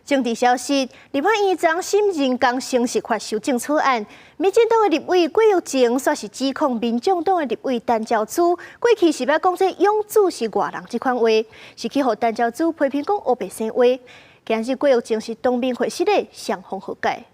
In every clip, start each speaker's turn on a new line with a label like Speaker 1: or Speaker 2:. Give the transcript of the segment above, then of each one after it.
Speaker 1: 政治消息，立法院昨審人工生殖法修正草案，民進黨的立委郭玉晴煞是指控民眾黨的立委陳昭姿，過去是捌講這養子是外人這款話，是去予陳昭姿批評講烏白生話。今日郭玉晴是當面會失禮，雙方和解。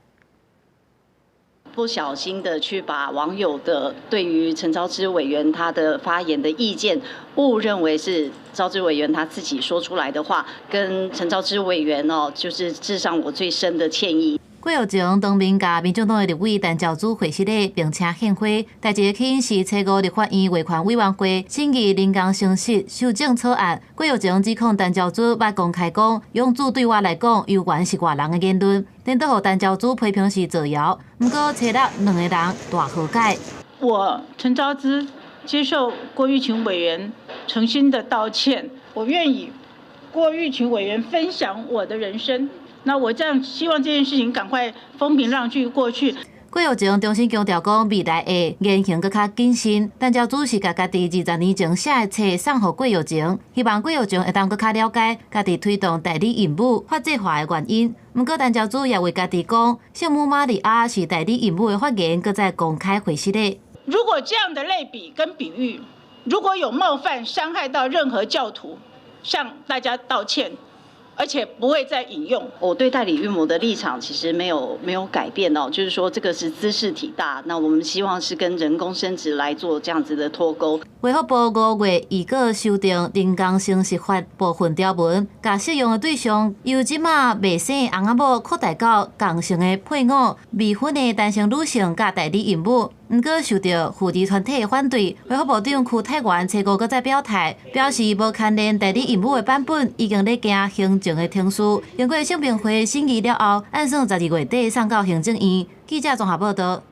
Speaker 2: 不小心的去把網友的對於陳昭姿委員他的發言的意見誤認為是昭姿委員他自己說出來的話，跟陳昭姿委員哦，就是致上我最深的歉意。
Speaker 3: 郭玉晴當面共民進黨的立委陳昭姿會失禮，並且獻花。代誌的起因是初五立法院衛權委員會審議人工生殖修正草案，郭玉晴指控陳昭姿捌公開講養子對我來講猶原是外人的言論，顛倒予陳昭姿批評是造謠。毋過初六兩個人大和解。
Speaker 4: 我陳昭姿接受郭玉琴委員誠心的道歉，我願意郭玉琴委員分享我的人生。那我這樣希望這件事情趕快風平浪靜過去。
Speaker 3: 郭玉晴重新強調講，未來會言行閣較謹慎。陳昭姿是共家己20年前寫的冊送予郭玉晴，希望郭玉晴會當閣較了解家己推動代理孕母法制化的原因。毋過陳昭姿也為家己講，聖母瑪利亞是代理孕母的發言，閣再公開回失禮。
Speaker 4: 如果這樣的類比跟比喻，如果有冒犯傷害到任何教徒，向大家道歉。而且不會再引用。
Speaker 2: 我對代理孕母的立場其實沒有改變哦，就是說這個是茲事體大，那我們希望是跟人工生殖來做這樣子的脫鈎。
Speaker 3: 衛福部5月預告修訂人工生殖法部分條文，共適用的對象由這馬未生翁仔某擴大到仝性的配偶、未婚的單身女性佮代理孕母。毋過受到婦兒團體的反對，衛福部長邱泰源初五閣再表態，表示無牽連代理孕母的版本已經咧行行政的程序，經過性平會審議了後，按算12月底送到行政院。記者綜合報道。